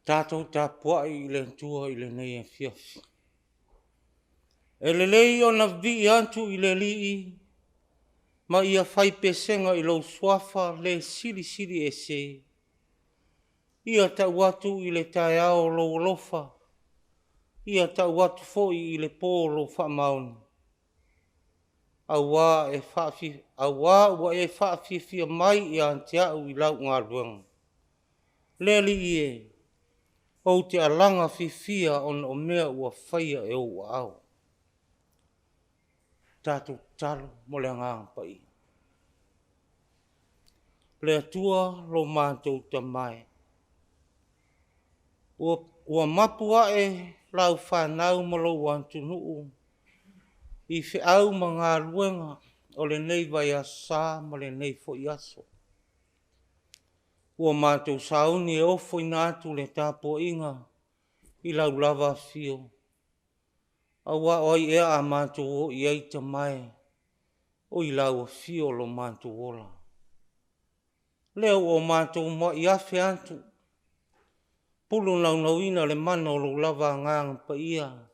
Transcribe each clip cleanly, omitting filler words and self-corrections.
Tatou tapuai i le Atua i lenei afiafi. E lelei ona vivii atu i le Alii ma ia fai pesega i lou suafa le Silisili Ese. Ia tau atu i le taeao lou alofa, ia tau atu foi i le po lou faamaoni, auā ua e faafiafia mai ia te au i lau galuega. Le Alii e, ou te alaga fiafia ona o mea ua faia e ou aao. Tatou tatalo mo le Agaga Paia. Le Atua lo matou Tama e, ua mapu ae lau fanau ma lou atunuu i feau ma galuega o lenei vaiaso sa ma lenei foi aso. Ua matou sauni e ofoina atu le tapuaiga i lau lava afio, aua o ai ea a matou o i ai Tama e, o i lau afio lo matou ola. Lea ua o matou muai afe atu, pulu naunauina le mana o lou lava Agaga Paia.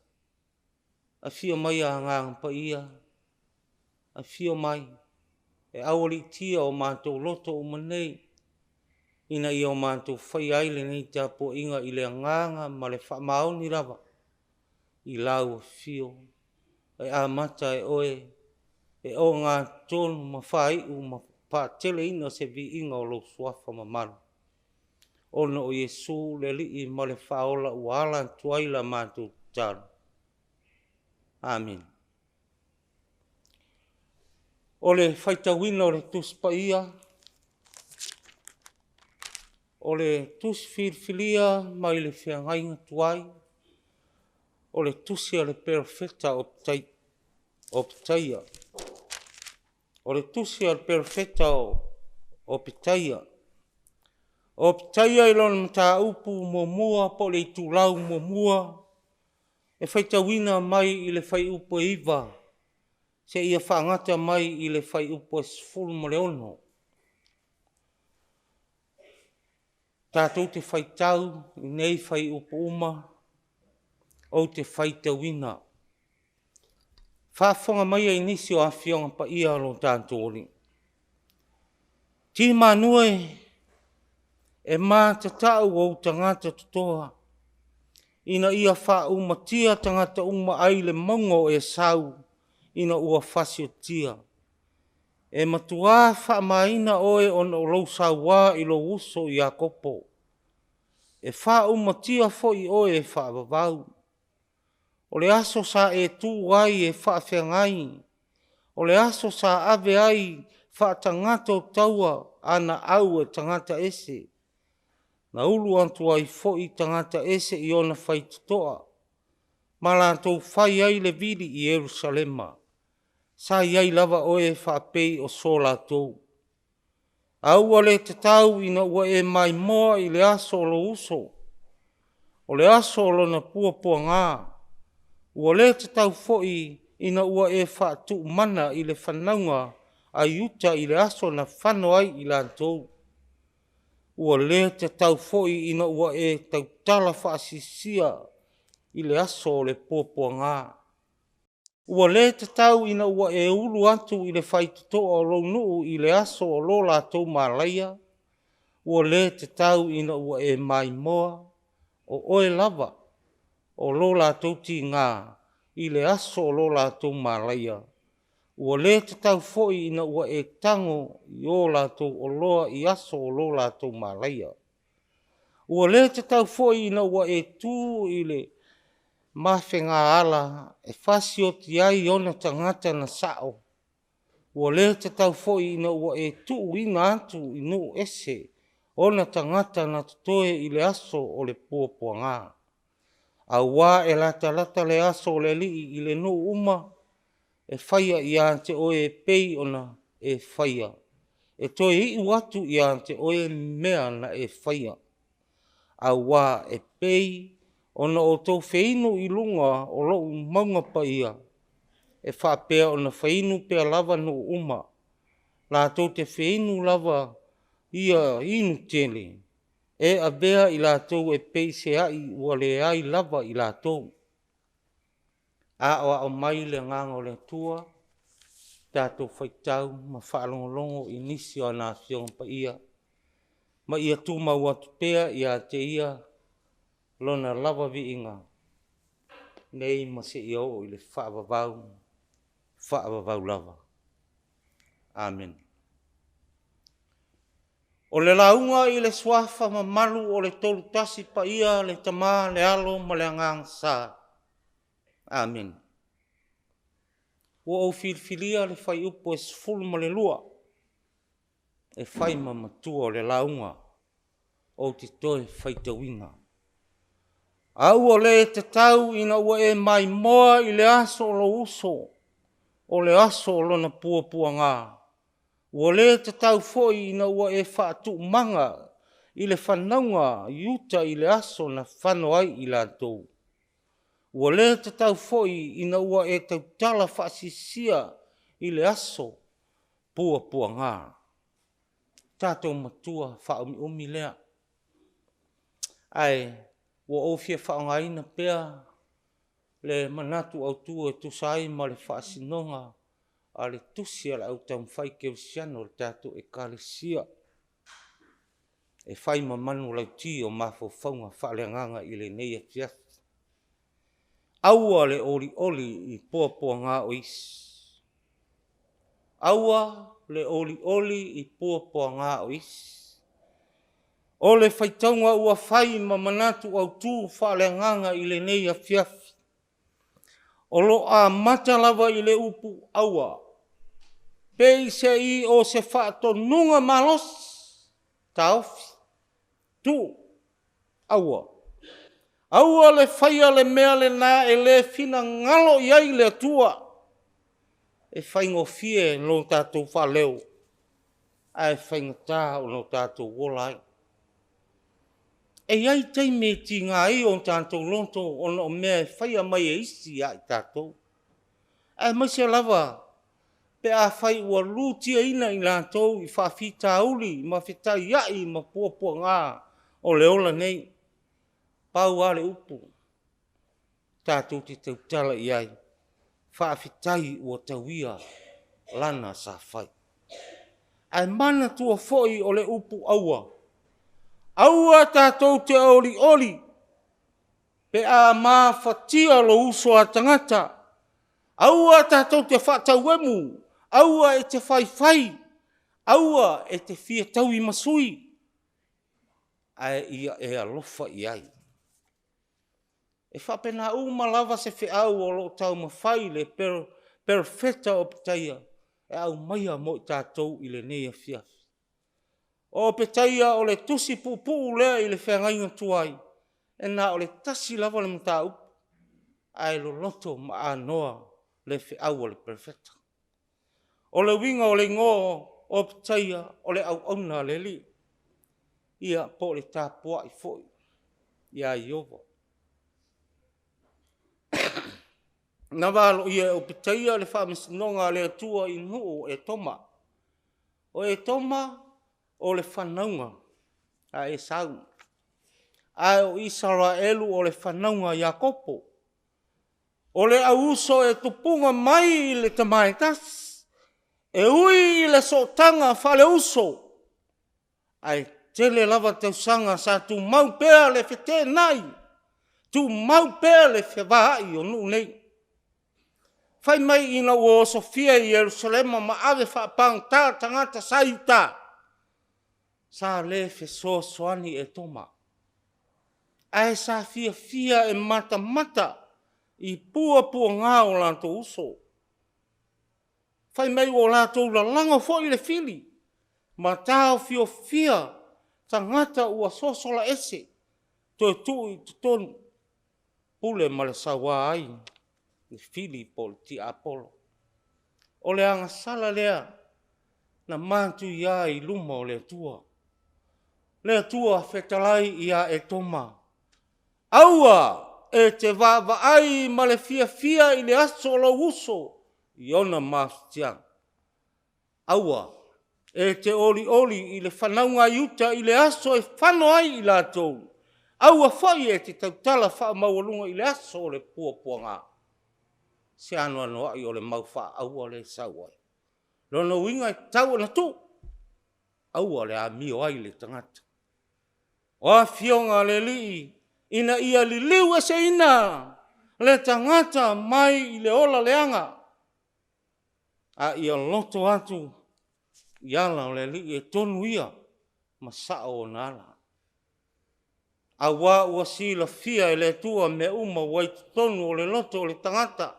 Afio maia Agaga Paia, afio mai e aualiitia o matou loto uma nei, ina ia o matou faia ai lenei tapuaiga i le agaga ma le faamaoni lava i lau afio, e amata e oe e ogatotonu ma faaiu ma faateleina se viiga o lou suafa mamalu, ona o Iesu le Alii ma le Faaola ua ala atu ai la matou tatalo. Amene. O le faitauina o le Tusi Paia, o le Tusi Filifilia mai le Feagaiga Tuai, o le Tusi a le Perofeta o Opetaia. O le Tusi a le Perofeta o Opetaia. O Opetaia i lona mataupu muamua po o le itulau muamua, e faitauina mai le fuaiupu e 9 seia faagat mai i le fuaiupu e 16. Tatou te faitau i nei fuaiupu uma, ou te faitauina. Faafofoga maia i nisi o Afioga Paia a lo tatou Alii. Timanu e, e matatau ou tagata totoa, ina ia faaumatia tagata uma ai le mauga o Esau ina ua fasiotia. E matuā faamaina oe ona o lou sauā i lou uso Iakopo. E faaumatia foi oe e faavavau. O le aso sa e tu ai e faafeagai, o le aso sa ave ai faatagata o taua ana au e tagata ese, na ulu atu ai foi tagata ese i ona faitotoa, ma latou fai ai le vili i Ierusalema. Sa i ai lava oe faapei o so latou. A ua le tatau ina ua e maimoa i le aso o lou uso, o le aso o lona puapuaga, ua le tatau foi ina ua e faatuumana i le fanauga a Iuta i le aso na fano ai i latou. Ua le tatau foi ina ua e tautala faasisia i le aso o le puapuaga. Ua le tatau ina ua e ulu atu i le faitotoa o lou nuu i le aso o lo latou malaia. Ua le tatau ina ua e maimoa, o oe lava o lo latou tiga i le aso o lo latou malaia. Ua le tatau foi ina ua e tago i o latou oloa i aso o lo latou malaia. Ua le tatau foi ina ua e tu i le mafegaala e fasioti ai ona tagata na sao. Ua le tatau foi ina ua e tuuina atu i nuu ese ona tagata na totoe i le aso o le puapuaga. Auā e latalata le aso o le Alii i le nuu uma, e faia ia te oe e pei ona e faia, e toe iu atu ia te oe mea na e faia. Auā e pei ona outou feinu i luga o lou mauga paia, e faapea ona feinu pea lava nuu uma, latou te feinu lava ia inu tele. E avea i latou e peiseai ua leai lava i latou. Aoao mai le Agaga o le Atua, tatou faitau ma faalogologo i nisi o ana Afioga Paia, ma ia tumau atu pea ia te Ia Lona lava viiga, nei ma seia oo i le faavavau, faavavau lava. Amene. O le lauga i le Suafa mamalu o le Tolutasi Paia, le Tama, le Alo ma le Agaga Sa. Amene. Ua ou filifilia le fuaiupu e 12 e fai ma matua o le lauga ou te toe faitauina. A ua le tatau ina ua e maimoa i le aso o lou uso, o le aso o lona puapuaga, ua le tatau foi ina ua e faatuumaga i le fanauga i uta i le aso na fano ai i latou. Ua le tatau foi ina ua e tautala faasisia i le aso puapuaga. Tatou matua faaumiumi lea. Ae ua ou fia faaaogaina pea le manatu autu e tusa ai ma le faasinoga a le tusi a le au taumafai kerisiano a le tatou ekalesia e fai ma manulauti o mafaufauga faaleagaga i lenei afiafi. Aua le olioli i puapuaga o isi. Aua le olioli i puapuaga o isi. O le faitauga ua fai ma manatu autu faaleagaga i lenei afiafi, o lo o amata lava i le upu aua, peiseai o se faatonuga malosi, taofi, tuu, aua. Aua le faia le mea lena e le finagalo i ai le Atua. E faigofie lo tatou faaleo, ae faigata ona tatou ola ai. E i ai taimi e tiga ai o tatou loto ona o mea e faia mai e isi ia i tatou, aemaise lava pe afai ua lutiaina i latou i faafitauli ma fetaiai ma puapuaga o le ola nei. Pau lava le upu tatou te tautala i ai, faafetai ua tauia lana sa fai. Ae manatua foi o le upu aua, aua tatou te olioli pe a mafatia lou uso a tagata, aua tatou te faatauemu, aua e te faifai, aua e te fia tauimasui, ae ia e alofa i ai. E faapena uma lava se feau o lo o taumafai le Perofeta o Opetaia e aumaia mo i tatou i lenei afiafi. O Opetaia o le tusi puupuu lea i le feagaiga tuai, e na o le tasi lava le mataupu, ae loloto ma anoa le feau a le Perofeta. O le uiga o le igoa o Opetaia, o le auauna a le Alii, ia po o le tapuai foi ia Ieova. Na valoia e Opetaia le faamasinoga a le Atua i nuu o Etoma. O Etoma o le fanauga a Esau, ae o Isaraelu o le fanauga a Iakopo. O le auuso e tupuga mai i le tama e tasi, e ui i le sootaga faaleuso, ae tele lava tausaga sa tumau pea le feteenai, tumau pea le fevaai o nuu nei. Fai mai ina ua osofia Ierusalema ma ave faapagata tagata sa i uta, sa le fesoasoani Etoma, ae sa fiafia e matamata i puapuaga o latou uso. Fai mai ua latou lalago foi le fili ma taofiofia tagata ua sosola ese, toe tuu i totonu, pule ma le saua ai le fili po o le tiapolo. O le agasala lea na matuia i luma o le Atua. Le Atua fetalai ia Etoma, aua e te vaavaai ma le fiafia i le aso o lou uso i ona mafatiaga. Aua E te olioli i le fanauga a Iuta i le aso e fano ai i latou, aua foi e te tautala faamaualuga i le aso o le puapuaga. Se anoanoai o le mau faaaua lea e sau ai. Lona uiga e tatau ona tuu, aua le amio ai le tagata. O afioga a le Alii, ina ia liliu eseina le tagata mai i le ola leaga, a ia loto atu i ala o le Alii e tonu ia ma sao ona ala. Aua ua silafia e le Atua mea uma ua i totonu o le loto o le tagata,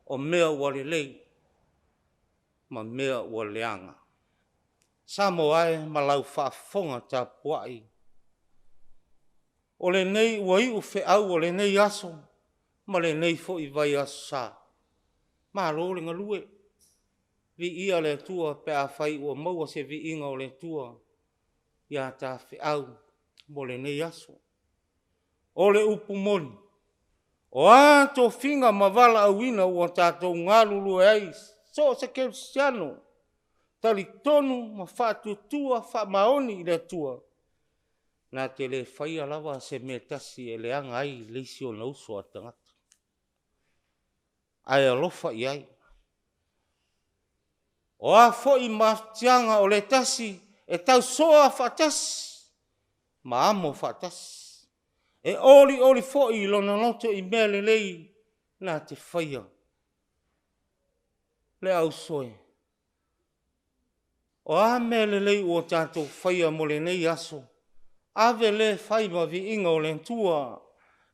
o mea ua lelei ma mea ua leaga. Samoa e ma lau faafofoga tapuai, o lenei ua iu feau o lenei aso ma lenei foi vaiaso sa, malo le galue, viia le Atua pe afai ua maua se viiga o le Atua ia ta feau mo lenei aso. O le upu moni, o a tofiga ma valaauina ua tatou galulue ai i so o se kerisiano, talitonu ma faatuatua faamaoni i le Atua, na te le faia lava se mea e tasi e leaga ai le isi ona uso a tagata, ae alofa i ai. O a foi mafatiaga o le tasi, e tausoa faatasi ma amo faatasi. E olioli foi lona loto i mea lelei na te faia. Le auso e, o a mea lelei ua tatou faia mo lenei aso, ave lea fai ma viiga o le Atua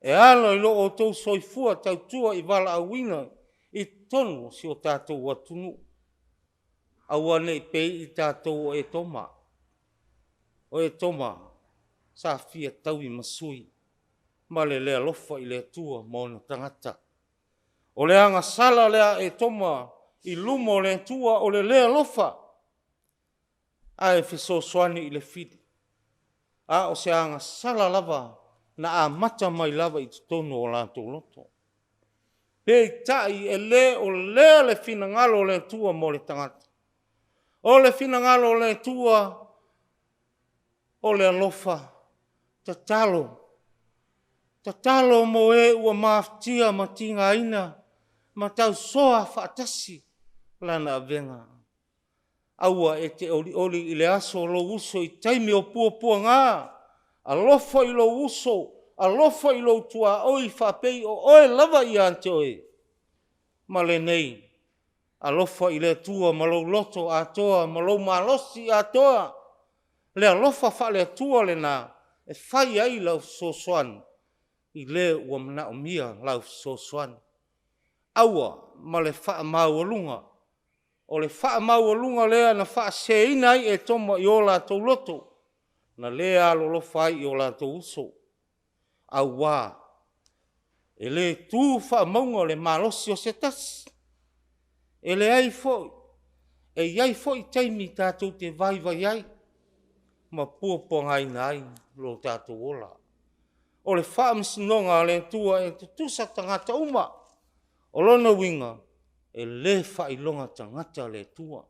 e ala i lo outou soifua tautua i valaauina i totonu o si o tatou atunuu. Aua ne i pei tatou o Etoma. O Etoma sa fia taui ma sui ma le le alofa i le Atua ma ona tagata. O le agasala lea a Etoma i luma o le Atua o le le alofa ae fesoasoani i le fili, a o se agasala lava na amata mai lava i totonu o latou loto. Peitai e le o lea le finagalo o le Atua mo le tagata. O le finagalo o le Atua, o le alofa, tatalo, tatalo mo e ua mafatia ma tigaina ma tausoa faatasi lana avega. Aua e te olioli i le aso o lou uso i taimi o puapuaga, alofa i lou uso, alofa i lou tuaoi faapei o oe lava ia te oe. Ma lenei, alofa i le Atua ma lou loto atoa ma lou malosi atoa. Le alofa faale-Atua lena e fai ai lau fesoasoani i le ua manaomia lau fesoasoani. Aua ma le faamaualuga. O le faamaualuga lea na faaseseina ai Etoma i o latou loto, na le alolofa ai i o latou uso, auā e le tu faamauga le malosi o se tasi. E leai foi, e i ai foi taimi tatou te vaivai ai ma puapuagaina ai lo tatou ola. O le faamasinoga a le Atua e tutusa tagata uma. O lona uiga, e le faailoga tagata le Atua.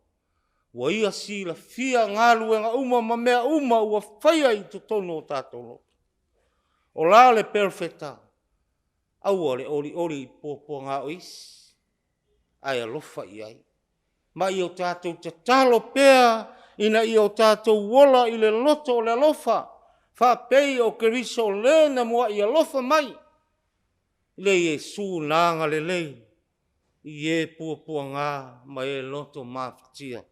Ua Ia silafia galuega uma ma mea uma ua faia i totonu o tatou loto. O la le perofeta? Aua le olioli i puapuaga o isi, ae alofa i ai, ma ia o tatou tatalo pea ina ia o tatou ola i le loto o le alofa, faapei o Keriso o le na muai alofa mai i le Iesu na agalelei i e puapuaga ma e loto mafatia.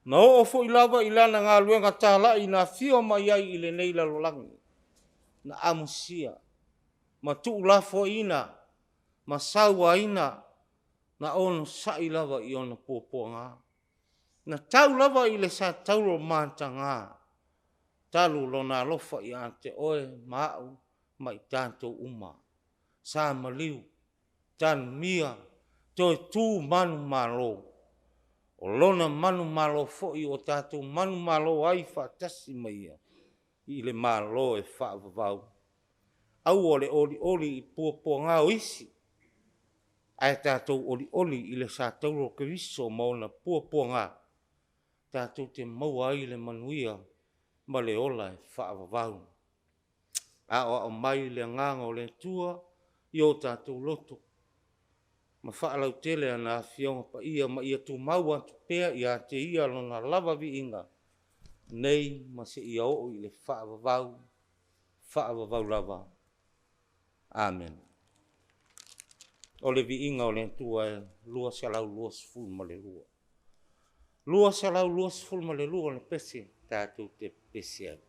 Na oo foi lava i lana galuega talai na afio mai ai i lenei lalolagi, na amusia ma tuulafoaiina ma sauaina, na onosai lava i ona puapuaga. Na tau lava i le satauro mataga talu lona alofa ia te oe ma au ma i tatou uma. Sa maliu, tanumia, toe tu manumalo. O lona manumalo foi ua tatou manumalo ai faatasi ma ia i le Malo e faavavau. Aua le olioli i puapuaga o isi, ae tatou olioli i le satauro o Keriso ma ona puapuaga. tatou te maua ai le manuia ma le ola e faavavau. Aoao mai le Agaga o le Atua i o tatou loto, ma faalautele ana Afioga Paia ma ia tumau atu pea ia te Ia lona lava viiga, nei ma seia oo i le faavavau, faavavau lava. Amene. O le viiga o le Atua e 222. 222 le pese tatou te pepese ai.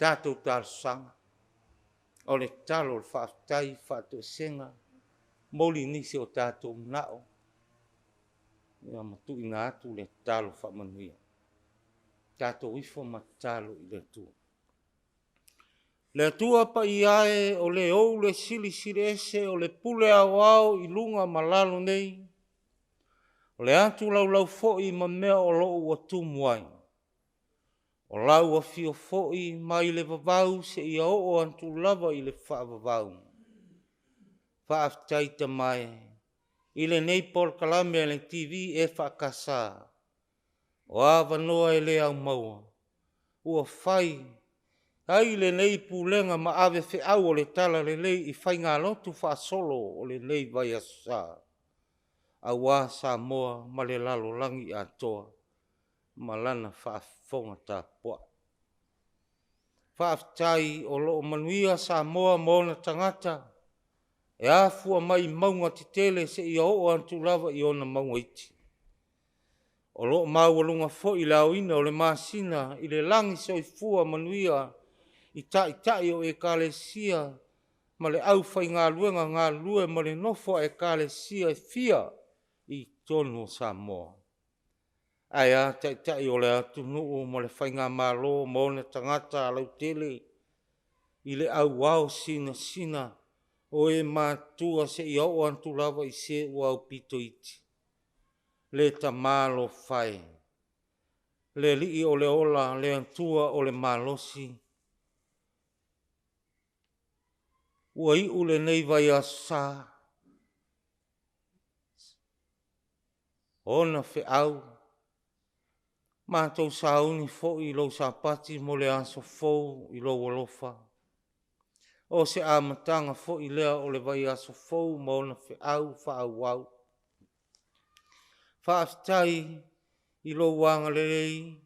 Tatou talosaga, o le tatalo o le faafetai, faatoesega, momoli nisi o tatou manao, ia ma tuuina atu le tatalo faamanuia. Tatou ifo ma tatalo i le Atua. Le Atua paia e, o le ou le Silisili Ese, o le pule aoao i luga ma lalo nei, o le atu laulau foi ma mea o lo o ua tumu ai. O lau afio foi mai le vavau seia oo atu lava i le faavavau. Faafetai Tama e, i lenei polokalame a le TV EFKS, o avanoa e le au maua, ua fai ai lenei pulega ma ave feau o le Talalelei i faigalotu faasolo o lenei vaiaso sa, aua Samoa ma le lalolagi atoa ma lana faafofoga tapuai. Faafetai o lo o manuia Samoa ma ona tagata e afua mai i mauga tetele seia oo atu lava i ona mauga iti. O lo o maualuga foi le aoina o le masina i le lagi soifua manuia i taitai o ekalesia ma le aufaigaluega galulue ma le nofo a ekalesia e fia i totonu o Samoa. Ae a taitai o le atunuu ma le Faigamalo ma ona tagata lautele i le au ao sinasina o e matutua seia oo atu lava i se ua aupito iti. Le Tama alofa e, le Alii o le ola, le Atua o le malosi, ua iu lenei vaiaso sa, ona feau, matou sauni foi i lou Sapati mo le aso fou i lou alofa. O se amataga foi lea o le vaiaso fou ma ona feau faaauau. Faafetai i lou agalelei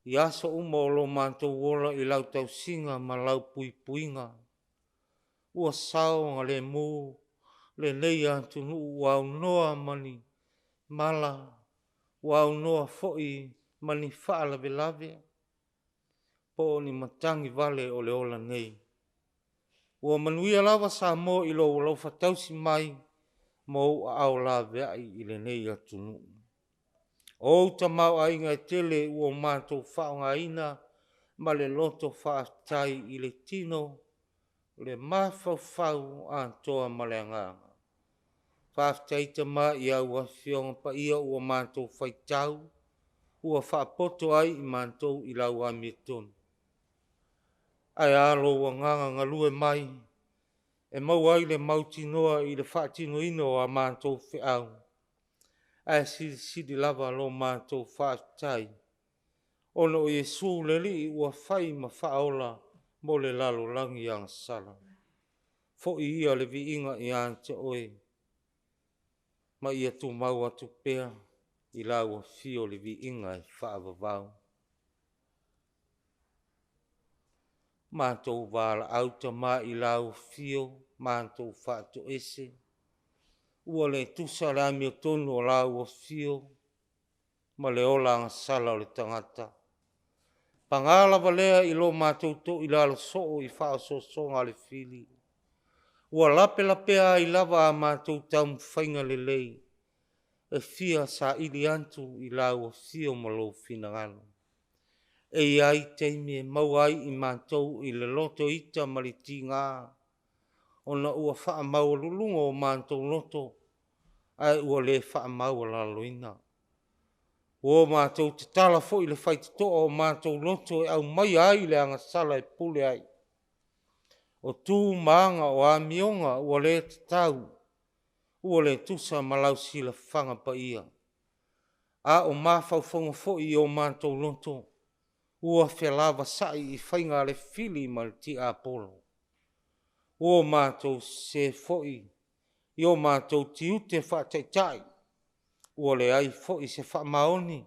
i aso uma o lo matou ola i lau tausiga ma lau puipuiga. Ua saogalemu lenei atunuu ua aunoa ma ni mala, ua aunoa foi ma ni faalavelave po o ni matagi vale o le ola nei. Ua manuia lava Samoa i lou alofa tausi mai ma ou aao laveai i lenei atunuu. O ou tamaoaiga e tele ua matou faaaogaina ma le loto faafetai i le tino, le mafaufau atoa ma le agaga. Faafetai Tama i au Afioga Paia ua matou faitau, ua faapoto ai i matou i lau amiotonu. Ae a lou agaga galue mai e maua ai le mautinoa i le faatinoina o a matou feau, ae silisili lava lo matou faafetai ona o Iesu le Alii ua fai ma Faaola mo le lalolagi agasala. Foi ia le viiga ia te oe ma ia tumau atu pea i lau afio le viiga e faavavau. Matou valaau Tama i lau afio, matou faatoese, ua le tusa le amiotonu o lau afio ma le ola agasala o le tagata. Paga lava lea i lo matou toilalo soo i faaosoosoga a le fili, ua lapelapea ai lava a matou taumafaiga lelei e fia saili atu i lau afio ma lou finagalo. E i ai taimi e maua ai i matou i le loto ita ma le tiga, ona ua faamaualuluga o matou loto ae ua le faamaualaloina. Ua matou tatala foi le faitotoa o matou loto e aumaia ai le agasala e pule ai. O tu ma aga o amioga ua le tatau, ua le tusa ma lau silafaga paia. A o mafaufauga foi i o matou loto ua felavasai i faiga a le fili ma le tiapolo. Ua matou sese foi i o matou tiute faataitai, ua leai foi se faamaoni,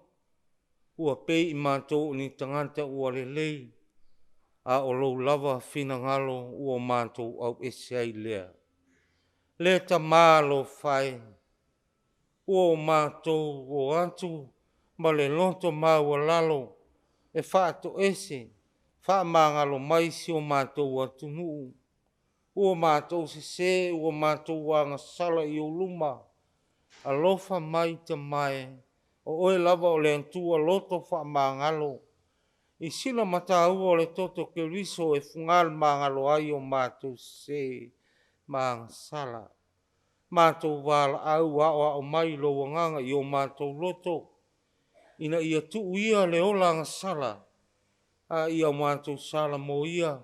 ua pei i matou o ni tagata ua lelei, a o lou lava finagalo ua matou auese ai lea. Le Tama alofa e, ua matou o atu ma le loto maualalo e faatoese. Faamagalo mai si o matou atunuu, ua matou sesē, ua matou agasala i ou luma. Alofa mai Tama e, o oe lava o le Atua loto faamagalo, i sila mataua o le toto Keriso e fuga le magalo ai o matou sesē ma agasala. Matou valaau aoao mai lou Agaga i o matou loto, ina ia tuu ia le ola agasala, a ia matou sala moia,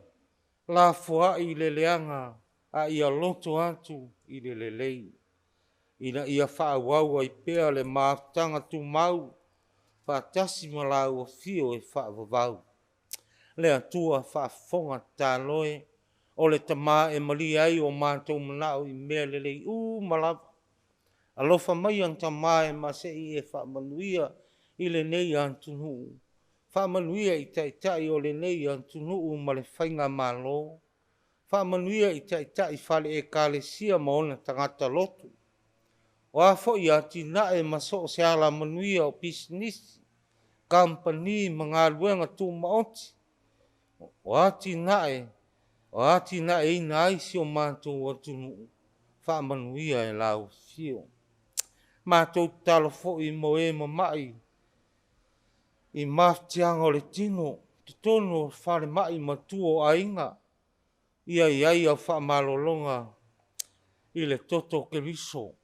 lafoai le leaga, a ia loto atu i le lelei, ina ia faaauau ai pea le mafutaga tumau faatasi ma lau afio e faavavau. Le Atua faafofoga tatalo e, o le Tama e malie ai o matou manao i mea lelei uma lava. Alofa maia Tama e ma se i e faamanuia i lenei atunuu, faamanuia i taitai o lenei atunuu ma le faigamalo, faamanuia i taitai fale Ekalesia ma ona tagata lotu. O a foi atinae ma so o se alamanuia o pisinisi, kamupani ma galuega tumaoti, o atinae o atinaeina ai si o matou atunuu, faamanuia e lau Afio. Matou tatalo foi mo e mamai i mafatiaga o le tino, totonu o falemai ma tua o aiga, ia i ai au faamalologa i le toto o Keriso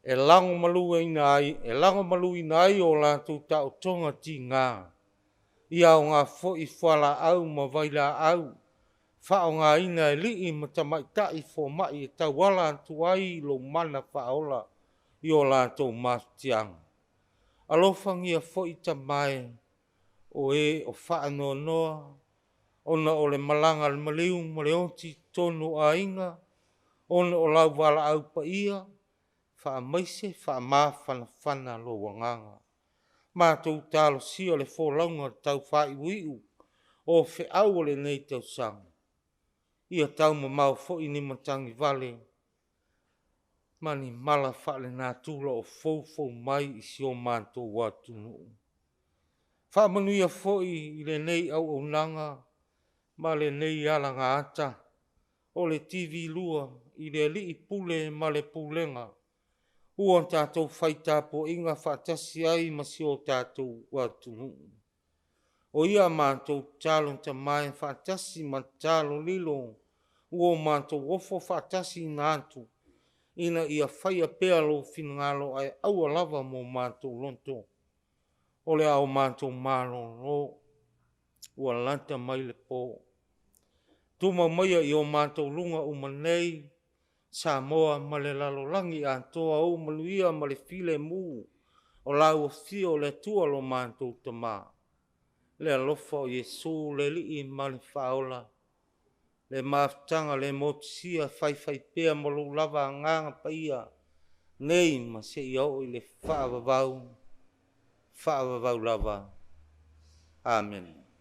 e lagomaluina ai o latou taotoga tiga. Ia aoga foi fualaau ma vailaau faaaogaina e alii ma tamaitai fomai e tauala atu ai lou mana faaola i o latou mafatiaga. Alofagia foi Tama e, o e o faanoanoa ona o le malaga a le maliu ma le oti i totonu o aiga, ona o lau valaau paia, faamaise, faamafanafana lou agaga. Matou talosia le folauga taufaaiuiu o feau o lenei tausaga, ia taumamao foi ni matagi vale ma ni mala faalenatura o foufou mai i si o matou atunuu. Faamanuia foi i lenei auaunaga ma lenei alagaata o le TV2 i le alii Pule ma le Pulega ua tatou fai tapuaiga faatasi ai ma si o tatou atunuu. O ia matou tatalo Tama e faatasi ma tatalo lilo ua matou ofo faatasiina atu, ina ia faia pea lou finagalo ae aua lava mo matou loto. O le a o matou malolo, ua lata mai le po. Tumau maia i o matou luga uma nei, Samoa ma le lalolagi atoa ou manuia ma le filemu o lau afio o le Atua lo matou Tama, le alofa o Iesu le Alii ma le Faaola, le mafutaga le motisia, faifaipea ma lou lava Agaga Paia, nei ma seia oo i le faavavau, faavavau lava. Amene.